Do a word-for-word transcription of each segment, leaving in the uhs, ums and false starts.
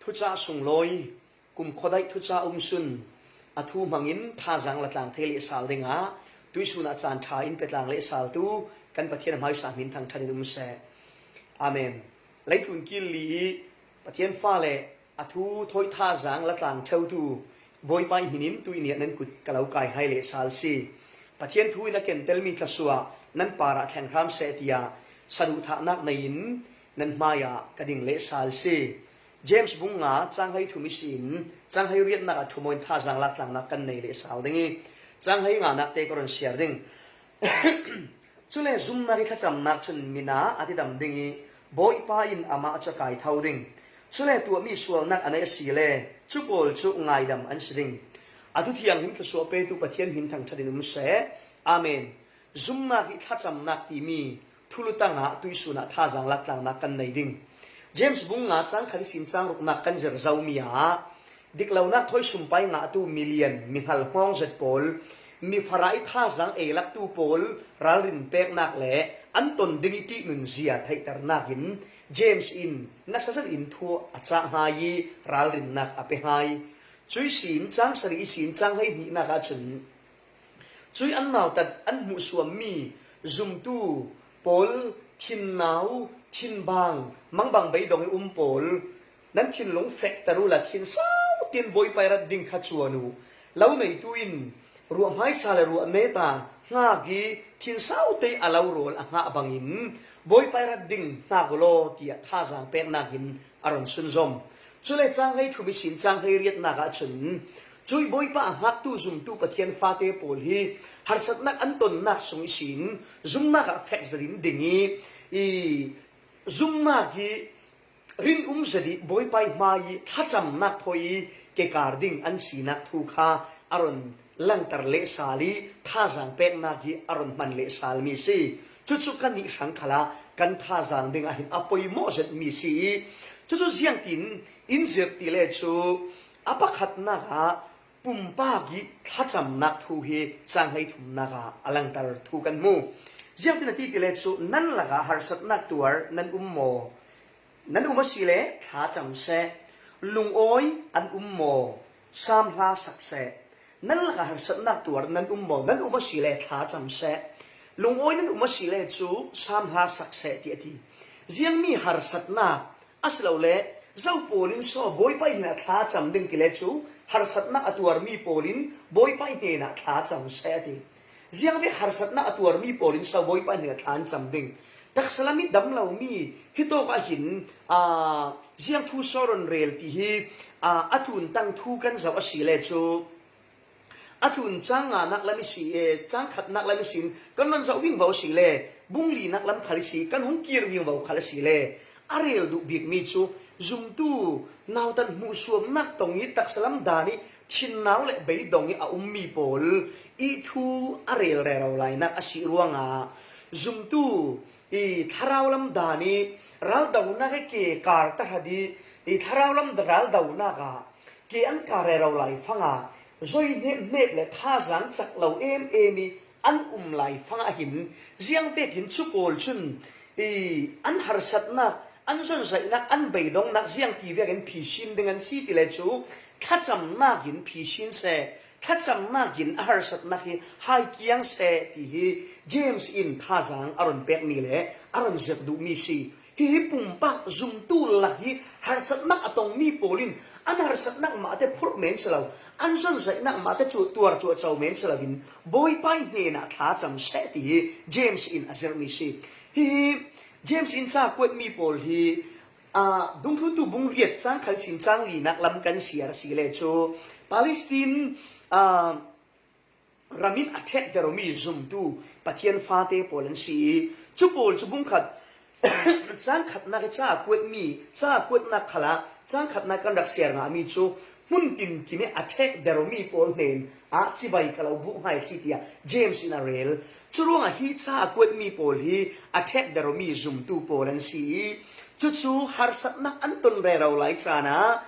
Thucah sunglawi, kumkhuadaih thucah umsun, a thu hmangin thazaang la tlang thei lehsal dingah tuisunah caan ṭha in pe tlang lehsaltu kan Pathian a hmaisa hmin thangṭhat in um seh. Amen. Leitlun kil li ih Pathian fale a thu thawi thazaang la tlang ṭheutu Bawipa ih hminin tuihni ah nan kut ka lo kai hai lehsal si. Pathian thu in a kentelmi thluasuah nan parah thleng hram seh tiah saduhthahnak nei-in nan hmaiah ka ding lehsal si. James bung nga cang hei thum ihsin cang hei riatnak ah ṭhum aw in thazaang la tlangnak kan nei lehsal ding ih cang hei nganak te ka run siar ding. Cule zumnak ih thlacamnak cun mina a tidam ding ih Bawipa in amah cu a kaitho ding. Cule tuahmi sualnak a neih asile cu pawl cu ngaidam an si ding. A thu thianghlim thluasuah petu Pathian hmin thangṭhat in um seh. Amen. Zumnak ih thlacamnak timi thulu tangah tuihsun ah thazaang la tlangnak kan nei ding. James bung nga cang khat ihsin cang ruknak kan zir zomi ah diklonak thawi sumpai ngahtu milian mihngal hngawng zet pawl, mifarah ih thazaang ei laktu pawl ralrin peknak le an ton ding ih ṭihnun zia theihternak in James in nasa zet in thu a cah hai ih ralrinnak a pe hai. Cuih sin cang sarih ihsin cang hei hnihnak ahcun cuih an nautat an hmuhsuammi zumtu pawl, thinnau, thinbang, mangbang beidong ih um pawl, nan thinlung fekter uhla thinsau tein Bawipa ih rat ding kha cuan uh. Lo neitu in ruah hmaisa le ruah neta hngak ih thinsau te a lo rawl a hngah bangin Bawipa ih rat ding hngak uh law tiah thazaang peknak in a run sunzom. Cule cang hei thum ihsin cang hei riatnak ahcun cuih Bawipa a hngaktu zumtu Pathian fate pawl hi harsatnak an tonnak sung ihsin zumnak ah fek zet in ding ih, ih zumnak ih rinum zet ih Bawipa ih hmai ih thlacamnak thawi ih kekar ding an sinak thu kha a run langter lehsal ih thazaang peknak ih a run hman lehsalmi a si. Cucu kannih hrang khalah kan thazaang dingah hin a poimawh zetmi a si ih cucu ziangtin in zirh ti le cu a pakhatnak ah pumpak ih thlacamnak thu hi cang hei thumnak ah a langter thu kan hmu. Ziangtin a ti ti le cu nan lakah harsatnak tuar nan um maw? Nan um asile thlacam seh. Lungawi an um maw? Sam hla sak seh. Nan lakah harsatnak tuar nan um maw? Nan um asile thlacam seh. Lungawi nan um asile cu sam hla sak seh, tiah a ti. Ziangmi harsatnak asilole zo pawl in saw Bawipa ih hnenah thlacam ding ti le cu harsatnak a tuarmi pawl in Bawipa ih hnenah thlacam seh a ti. Ziangvek harsatnak a tuarmi pawl in saw Bawipa ih hnenah thla an cam ding? Taksa lam ih dam lomi hitawk ahhin, aa, ziang thu saw run rel ti hi, aa, a tlun tang thu kan zoh asile cu a tlun cang nganak lam ihsi, eh, cang khatnak lam ihsin kan run zoh vingvo asile bung linak lam khal ihsi kan hung kir vingvo khal asile a rel duh bikmi cu zumtu nautat hmuhsuamnak tong ih taksa lam dan ih thinnau le beidong ih a ummi pawl ih thu a rel rero lainak a si ruangah zumtu ih thlarau lam dan ih raldonak ih ke kar tahrat ih, ih thlarau lam raldonak ah ke an kar rero lai fangah zoi hnephnep le thazaang cak lo em em ih an um lai fangah hin ziangvekin cu pawl cun ih an harsatnak, an zonzaihnak, an beidongnak ziangti vekin phisin ding an si ti le cu thlacamnak in phisin seh, thlacamnak in a harsatnak hi haikiang seh ti hi James in thazaang a run pekmi le a run zirh duhmi si. Hihi pumpak zumtu lak hi harsatnak a tongmi pawl in an harsatnak mahte phurh men si lo, an zonzaihnak mahte cu tuar cuahco men si loin Bawipa ih hnenah thlacam seh ti hi James in a zirhmi si. Hihi James in ca kuatmi pawl hi, aa, Dungthluntu bung riat cang khat sin cang linak lam kan siar asile cu Palestine, aa, ram in a ṭhekder awmi zumtu Pathian fate pawl an si ih cu pawl cu bung khat cang khatnak ih ca kuatmi, ca kuatnak khalah cang khatnak kan rak siar ngahmi cu hmun tinkim ih a ṭhekder awmi pawl hnen ah cibai ka lo buh hnga a si tiah James in a rel. Curuangah hi ca kuatmi pawl hi a ṭhekder awmi zumtu pawl an si ih cucu harsatnak an ton rero lai caan ah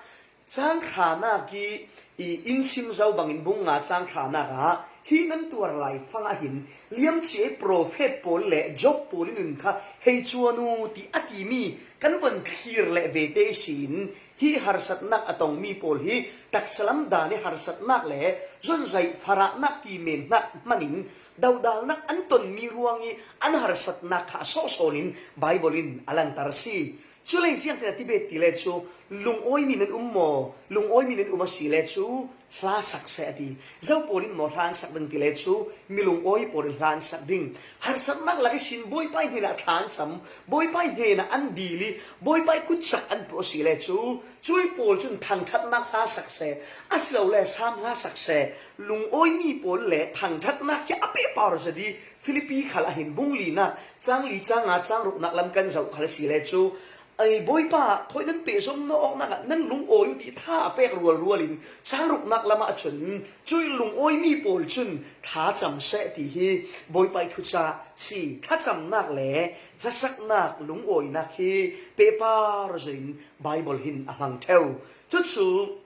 cang hranak ih, ih in sim zo bangin bung nga cang hranak ah Hi nan tuar lai fangah hin liamcia i profet pawl le Job pawl i nun kha hei cuan uh ti a timi kan von thlir leh vete sin, hi harsatnak a tongmi pawl hi taksa lam dan i harsatnak le zonzaih farahnak ti mennak hmanin dodalnak an tonmi ruang i an harsatnak kha a sawhsawnin Bible in a lantar a si. Culei ziangtin a ti bet ti le cu, lungawimi nan um maw? Lungawimi nan um a si le cu, hlasak seh a ti. Zo pawl in maw hlansak ding ti le cu, mi lungawi pawl in hlansak ding. Harsatnak lak ihsin Bawipa hnenah thla an cam, Bawipa hnenah an dil i, Bawipa kutsak an puah a si le cu, cui pawl cun thangṭhatnak hlasak seh, asilole sam hlasak seh. Lungawimi pawl le thangṭhatnak hi a pehpar zet i, Filipi khal ah hin bung linak, cang li, cang nga, cang ruknak lam kan zoh khal a si le cu, ei, Bawipa, thawi nan pehzom nawknak ah nan lungawi uh ti tha a pek rualrual in cang ruknak lamah cun cui lungawimi pawl cun thlacam seh ti hi Bawipa i thucah si. Thlacamnak le hlasaknak, lungawinak hi pehpar zet in Bible hin a hmang ṭheu. Cucu,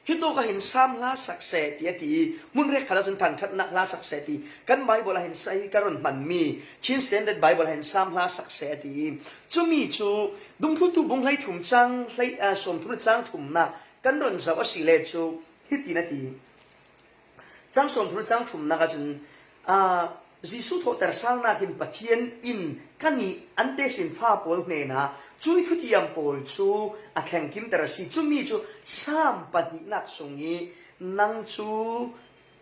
Hitawk ah hin sam hlasak seh ti a ti i, hmun rek khalah cun thangṭhatnak hlasak seh ti. Kan Bible ah hin sa hi ka run hmanmi, Chin Standard Bible ah hin sam hlasak seh a ti i, cumi cu Dungthluntu bung hlei thum cang hlei, aa, sawm thum le cang thumnak kan run zoh a si le cu hiti na ti. Cang sawm thum le cang thumnak ah cun, aa, Jesuh thawhter salnak in Pathian in kan i an tesinfa pawl hnenah cui thutiam pawl cu a thlengkimter a si. Cumi cu Sam pahnihnak sung i, nang cu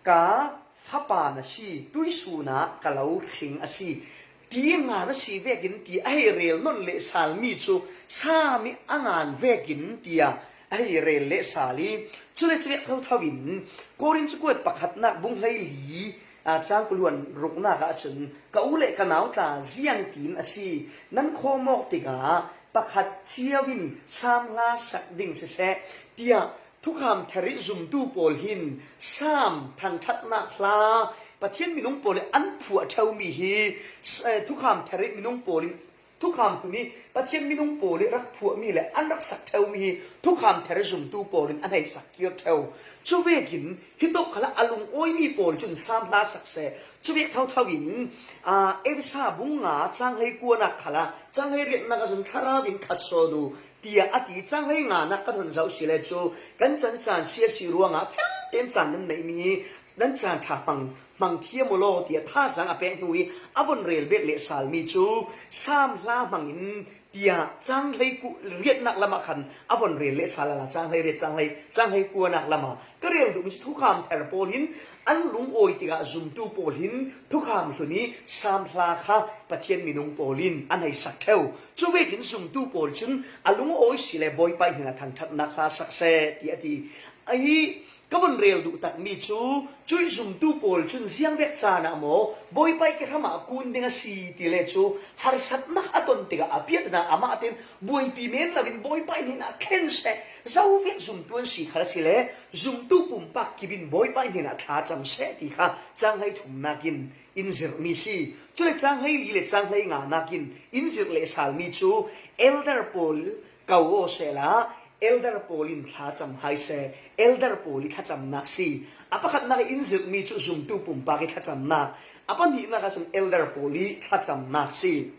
ka fapa na si, tuisun ah ka lo hring a si, ti ngan a si vekin ti a hei rel nawn lehsalmi cu Sam i a ngan vekin tiah a hei rel lehsal i, cule cuvek thotho in Korin cakuat pakhatnak bung hleili, aa, cang kuluan ruknak ah cun, ka u le ka nau tla ziangtin a si, nan khawm awk tikah pakhat cio in sam hlasak ding siseh, tiah thukham ther i zumtu pawl hin sam thangṭhatnak hla Pathian minung pawl i an phuah ṭheumi hi, s-, eh, thukham ther i minung pawl in Thukham hlun i Pathian minung pawl i rak phuahmi le an rak sak ṭheumi hi thukham ther zumtu pawl in an hei sak kir ṭheu. Cuvekin hitawk khalah a lungawimi pawl cun sam hla sak seh. Cuvek thotho in, aa, Efesa bung nga cang hlei kuanak khalah cang hlei riatnak ah cun thlarau in khat sawn uh, tiah a ti. Cang hlei nganak kan hun zoh si le cu kan can caan siasi ruangah fiang tein caan nan neihmi nan caan ṭha hmang hmang thiam u law, tiah thazaang a pek hnu i a von rel bet lehsalmi cu sam hla hmangin tiah cang hlei ku-, riatnak lamah khan a von rel lehsal a la, cang hlei riat, cang hlei, cang hlei kuanak lamah ka rel duhmi cu thukham ther pawl hin an lungawi tikah zumtu pawl hin thukham hlun i sam hla kha Pathian minung pawl in an hei sak ṭheu. Cuvekin zumtu pawl cun a lungawi si le Bawipa hnenah thangṭhatnak hla sak seh, tiah a ti. Ahi, ka von rel duh takmi cu, cui zumtu pawl cun ziangvek caan ah maw, Bawipa i kehram ah kun ding a si ti le cu, harsatnak a ton tikah a piatnak amah tein buaipi men loin Bawipa i hnenah thlen seh, zovek zumtu an si khal a si le, zumtu pumpak kip in Bawipa i hnenah thlacam seh ti kha cang hlei thumnak in in zirhmi si. Cule cang hlei li le cang hlei nganak in in zirh lehsalmi cu elder pawl ko aw sehla, elder pawl in thlacam hai seh, elder pawl i thlacamnak si. A pakhatnak i in zirhmi cu zumtu pumpak i thlacamnak, a pahnihnak ahcun elder pawl i thlacamnak si.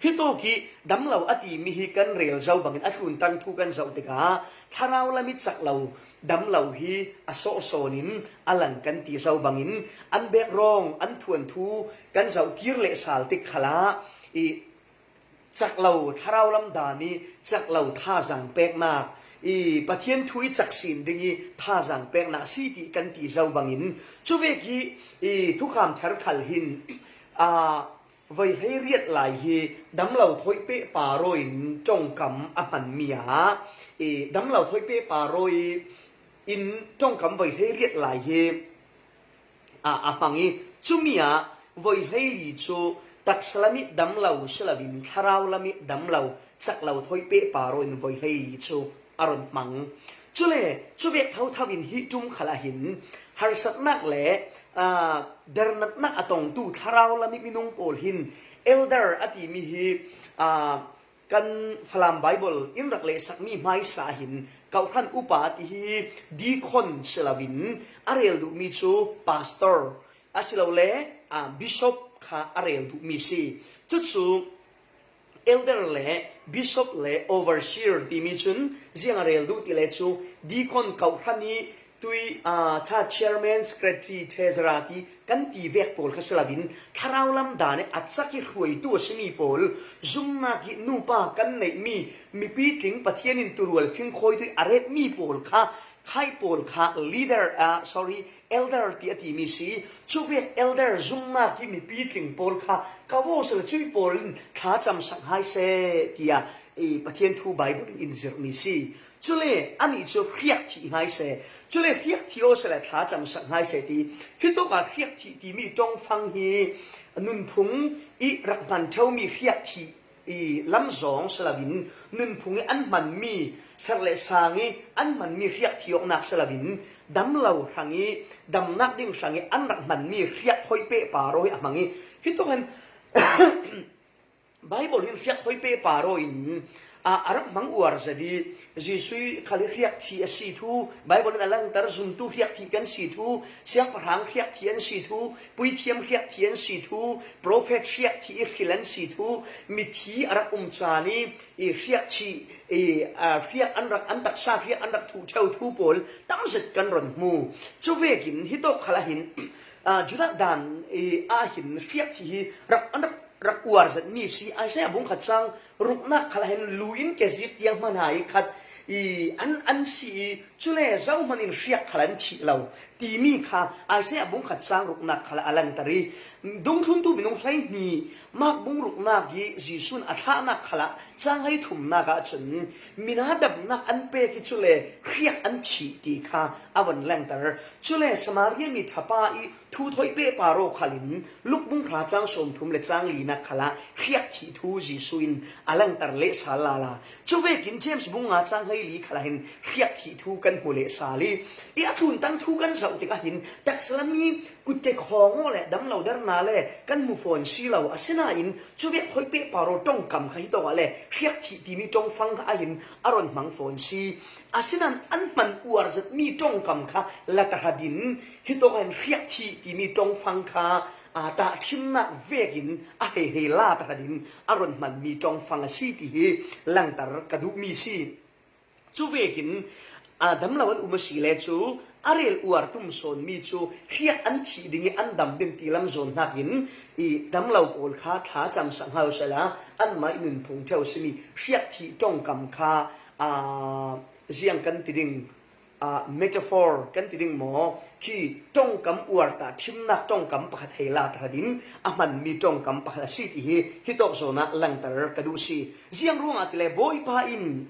Hitawk i damlo a timi hi kan rel zo bangin a tluntan thu kan zoh tikah thlarau lam i cak lo damlo hi a sawhsawn in a lang kan ti zo bangin an background, an thuanthu kan zoh kir lehsal tik khalah i cak lo thlarau lam dan i cak lo thazaang peknak i Pathian thu i cak sin ding i thazaang peknak a si ti kan ti zo bangin cuvek i, i thukham ther khal hin, aa, voi hlei riat lai hi damlo thawi pehpar aw in ṭongkam a hmanmi ah i damlo thawi pehpar aw i in ṭongkam voi hlei riat lai hi a, a hmang i, cumi ah voi hleili cu taksa lam i damlo si loin thlarau lam i damlo cak lo thawi pehpar aw in voi hleili cu a run hmang. Cule cuvek thotho in hi ṭum khal ah hin harsatnak le, aa, dernatnak a tongtu thlarau lam i minung pawl hin elder a timi hi, aa, Kan Falam Bible in rak lehsak mi hmaisa hin kawhhran upa ti hi deacon si loin a rel duhmi cu pastor a si lo le, aa, bishop kha a rel duhmi si. Cucu elder le bishop le overseer timi cun ziang a rel duh ti le cu deacon kawhhran i tui, aa, cha chairman, secretary, treasurer ti kan ti vek pawl kha si loin thlarau lam dan i a cak i hruaitu a simi pawl, zumnak i nupa kan neihmi mipi tling Pathian in turual fingkhawi tui a retmi pawl kha, khai pawl kha leader, aa, sorry, elder ti a timi si. Cuvek elder zumnak i mipi tling pawl kha ka vaw si le cui pawl in thlacam sak hai seh tiah i Pathian thu Bible in in zirhmi si. Cule anih cu hriak thih hai seh. Cule hriak thih aw seh le thlacam sak hai seh ti. Hitawk ah hriak thih timi ṭongfang hi nunphung i rak hman ṭheumi hriak thih i lamzawng si loin nunphung i an hmanmi, serh le sang i an hmanmi hriak thih awknak si loin dam lo hrang i damnak ding hrang i an rak hmanmi hriak hoi pehpar aw hi a hmang i, hitawk hin Bible hin hriak hoi pehpar aw in, aa, a rak hmang uar zet i Jesuh khal i hriak thih a si thu, Bible in a langter, zumtu hriak thih kan si thu, siangpahrang hriak thih an si thu, puithiam hriak thih an si thu, profet hriak thih i hril an si thu, mithi a rak um caan i, i hriak thih, i, aa, hriak an rak, an taksa hriak an rak thuh ṭheu thu pawl tam zet kan ron hmu. Cuvekin hitawk khal ah hin, aa, Judah dan, i, ah hin hriak thih hi rak, an rak rak uar zetmi si. Isaiah bung khat cang ruknak khal ah hin lu in kezik tiang hman hai khat i an, an si i, cule zohman in hriak khal an thih lo timi kha Isaiah bung khat cang ruknak khal ah a langter i, dungthluntu minung hleihnih Mark bung ruknak i Jesuh in a thlahnak khal ah cang hleithumnak ah cun mina damnak an pek i cule hriak an thih ti kha a von langter. Cule Samaria mi ṭhapa i thu thoi pehpar aw khal in Luke bung hra cang sawmthum le cang linak khal ah hriak thih thu Jesuh in a langter lehsal lala. Cuvekin James bung nga cang hleili khal ah hin hriak thih thu kan hmu lehsal i, i a tluntang thu kan zoh tikah hin taksa lam i kutte khawng aw le damlo derna le kan hmu fawn si lo. Asinain cuvek thoi pehpar aw ṭongkam kha hitawk ah le hriak thih timi ṭongfang kha ah hin a ron hmang fawn si. Asinain an hman uar zetmi ṭongkam kha la tahratin hitawk ah hin hriak thih timi ṭongfang kha, aa, tahṭhimnak vekin a hei hei la tahratin a ron hmanmi ṭongfang a si ti hi langter ka duhmi si. Cuvekin, aa, damlo an um a si le cu a rel uar tum sawnmi cu hriak an thih ding i an dam ding ti lam zawn hnakin i damlo pawl kha thlacam sak hau sehla anmah i nunphung ṭheu simi hriak thih ṭongkam kha, aa, ziang kan ti ding, aa, metaphor kan ti ding maw? Khi ṭongkam uar tahṭhimnak ṭongkam pakhat hei la tahratin a hmanmi ṭongkam pakhat a si ti hi hitawk zawn ah langter ka duh si. Ziang ruangah tile Bawipa in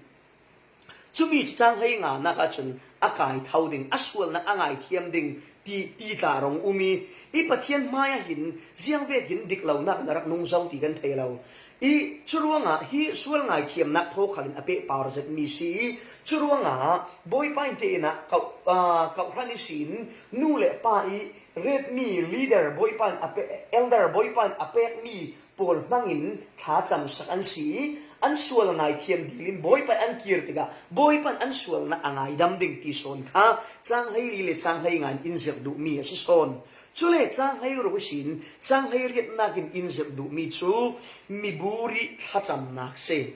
cumi cu cang hlei nganak ahcun a kai tho ding, a sualnak a ngaithiam ding ti, ti tla rong um i, i Pathian hmaiah hin ziang vekin dik lonak in a rak nung zo ti kan thei lo. I curuangah hi sual ngaithiamnak thaw khal in a pehpar zetmi si i, curuangah Bawipa in tein ah kau-, aa, kawhhran ihsin nu le pa i retmi leader Bawipa in a pe-, elder Bawipa in a pekmi pawl hmangin thlacam sak an si i, an sual ngaithiam dil in Bawipa in an kir tikah Bawipa in an sualnak a ngaidam ding ti sawn kha cang hleili le cang hleinga in in zirh duhmi a si sawn. Cule cang hleiruk ihsin cang hleiriatnak in in zirh duhmi cu mibur i thlacamnak si.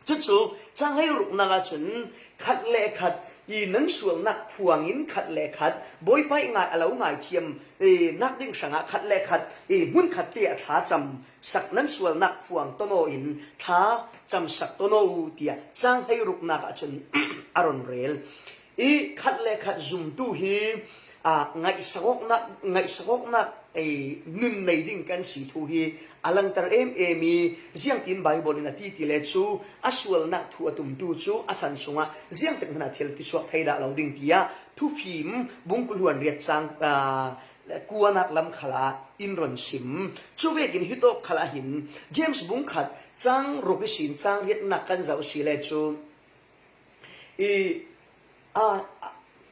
Cucu cang hleiruknak ahcun khat le khat i nan sualnak phuang in khat le khat Bawipa i ngai a lo ngaithiam, eh, nak ding hrangah khat le khat, eh, hmunkhat te a thlacam sak nan sualnak phuang ton aw in thlacam sak ton aw u tiah cang hleiruknak ahcun a ron rel. I khat le khat zumtu hi, aa, ngaihsak awknak, ngaihsak awknak, ei, nun nei ding kan si thu hi a langter em em i, ziangtin Baibal in a ti ti le cu a sualnak thu a tumtu cu a san sungah ziangtik hmanh ah thil ti suak thei dah lo ding tiah Thufim bung kul hluan riat cang, aa, kuanak lam khal ah in ron sim. Cu vekin hitawk khal ah hin James bung khat cang ruk ihsin cang riatnak kan zoh si le cu, i, aa,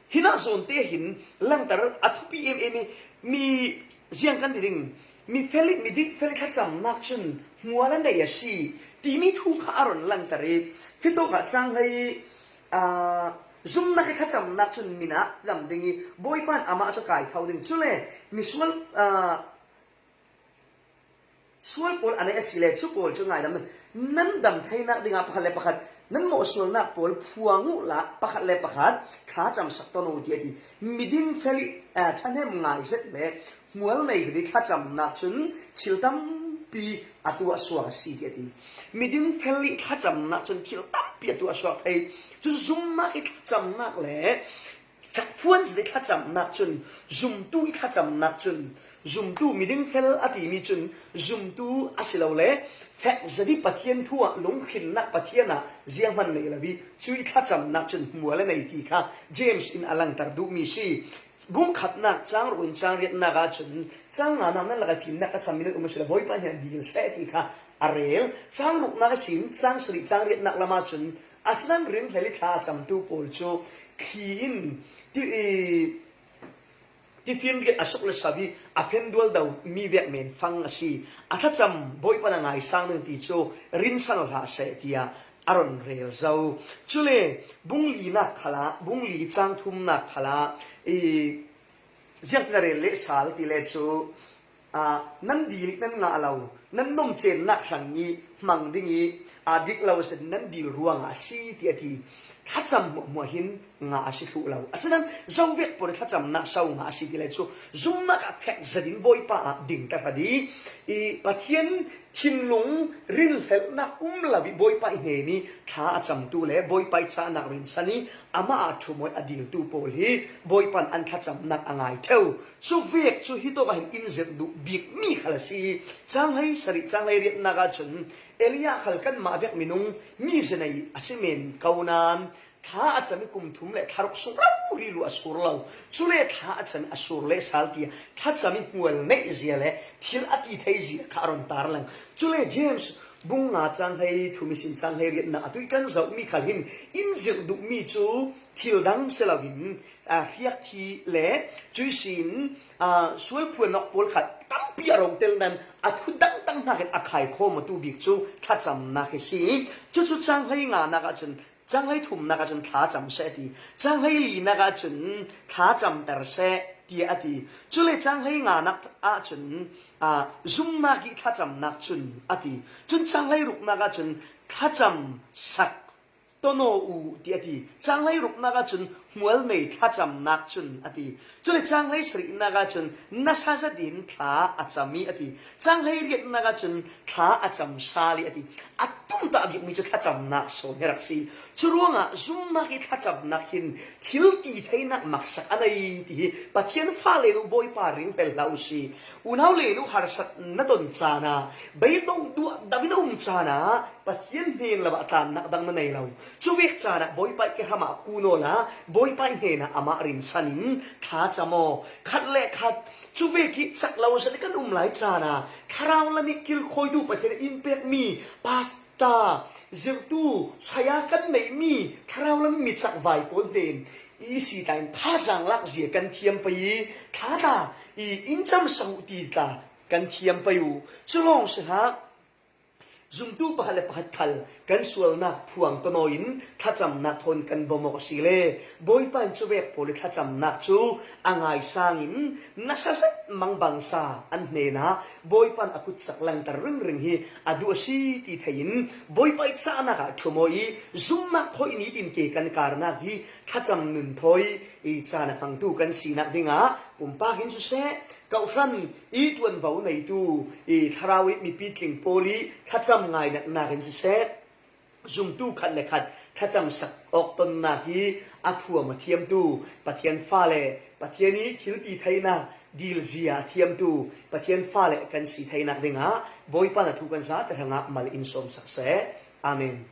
hinah zawn te hin langter a thupi em em i, mi ziang kan ti ding, Mi fel i, miding fel i thlacamnak cun hmual a nei a si timi thu kha a run langhter i, hitawk ah cang hlei, aa, zumnak i thlacamnak cun min ah dam ding i, Bawipa in amah cu kai tho ding. Cule misual, aa, sual pawl a nei a si le, cu pawl cu ngaidam nan, nan dam theinak dingah pakhat le pakhat nan mawhsualnak pawl phuang uhla, pakhat le pakhat thlacamsak tawn u, tiah a ti. Miding fel i, aa, ṭhahnem ngai zet le hmual nei zet i thlacamnak cun thil tampi a tuahsuak a si, tiah a ti. Miding fel i thlacamnak cun thil tampi a tuahsuak thei. Cun zumnak i thlacamnak le fek fuan zet i thlacamnak cun, zumtu i thlacamnak cun, zumtu miding fel a timi cun, zumtu a si lo le fek zet i Pathian thu ah lunghrinnak Pathian ah zianghman nei lo i, cu i thlacamnak cun hmual a nei ti kha James in a langhter duhmi si. Bung khatnak cang ruk in cang riatnak ahcun, cang nganak nan lakah fimnak ka cammi nan um a si le, Bawipa hnen dil seh ti kha a rel. Cang ruknak ihsin cang sarih cang riatnak lam ahcun, asinain rinhlel i thla a camtu pawl cu thli in ti, i, tifinriat a suk le sau i a fen dualdo mi vek men fang a si. A thlacam Bawipa na ngaisang ding ti cu rinsan aw hlah seh, tiah a run rel zo. Cule bung linak khalah, bung li cang thumnak khalah, i, ziangtin a rel leh sal ti le cu, aa, nan dil i nan ngah lo, nan nomcennak hrang i hmang ding i, aa, dik lo a si, nan dil ruangah a si, tiah a ti. Thlacam hmuahhmuah hin ngah a si thluh lo. Asinain zo vek pawl i thlacamnak so ngah a si ti le cu, zumnak ah fek zet in Bawipa ah ding ta hra dih. I Pathian thinlung rinhlelhnak um lo i Bawipa i hnen i thla a camtu le Bawipa i cahnak rinsan i amah ah ṭhum aw i a diltu pawl hi Bawipa in an thlacamnak a ngai ṭheu. Cu vek cu hitawk ah hin in zirh duh bikmi khal a si. Cang hlei sarih, cang hlei riatnak ahcun Elijah khal kanmah vek minung mi zei nei a si men ko nain, thla a cam i kum thum le thla ruk sung rori lu a sur lo. Cule thla a cam i a sur le sal ti ah thlacam i hmual neih zia le thil a ti thei zia kha a run tarlang. Cule James bung nga cang hlei thum ihsin cang hlei riatnak atu i kan zohmi khal hin in zirh duhmi cu thil dang si loin, aa, hriakthi le cuihsin, aa, sualphuan awk pawl khat tampi a ro tel nain a thu dangdang hnakin a khaikhawm awtu bik cu thlacamnak hi si. Cucu cang hlei nganak ahcun, cang hlei thumnak ahcun thlacam seh a ti. Cang hlei linak ahcun thlacamter seh, tiah a ti. Cule cang hlei nganak ahcun, aa, zumnak i thlacamnak cun a ti. Cun cang hlei ruknak ahcun thlacam sak tawn aw u, tiah a ti. Cang hlei ruknak ahcun hmual nei thlacamnak cun a ti. Cule cang hlei sarihnak ahcun nasa zetin thla a cam i a ti. Cang hlei riatnak ahcun thla a cam sal i a ti. A tumtah bikmi cu thlacamnak sawn hi rak si. Curuangah zumnak i thlacamnak hin thil ti theinak maksak a nei ti hi Pathian fale nu Bawipa ring hel hlah u si. Unau le nu harsat na ton caan ah, beidong duah dam in a um caan ah, Pathian hnen lo ah tlannak dang na nei lo. Cu vek caan ah Bawipa i kehram ah kun awla, Bawipa i hnenah amah rinsan in thla cam aw. Khat le khat cu vek i cak lo zet kan um lai caan ah, thlarau lam i kilkhawitu Pathian in pekmi pasta, zirhtu, saya kan neihmi thlarau lam mi cakvai pawl hnen i si tla in thazaang lak zia kan thiam pei i, thlata i in camsak uh ti tla kan thiam pei uh. Cu lawng si hlah. Zumtu pakhat le pakhat khal kan sualnak phuang tawn aw in thlacamnak thawn kan bawm awk a si le, Bawipa in cu vek pawl i thlacamnak cu a ngaisang in nasa zet mangbangsa an hnenah Bawipa in a kutsak langter ringring hi a duh a si ti thei in Bawipa i cahnak ah ṭhum aw i zumnak thawi nitin ke kan karnak hi thlacam nun thawi i caan a hmangtu kan sinak dingah pumpak in siseh, Kawhhran i ṭuanvo neitu i thlarau i mipi tling pawl i thlacam ngainatnak in siseh, zumtu khat le khat thlacamsak awk tonnak hi a thuam a thiamtu Pathian fale, Pathian i thilti theinak dilzia a thiamtu Pathian fale kan si theinak dingah Bawipa na thu kan zate hrangah mal in sawmsak seh. Amen.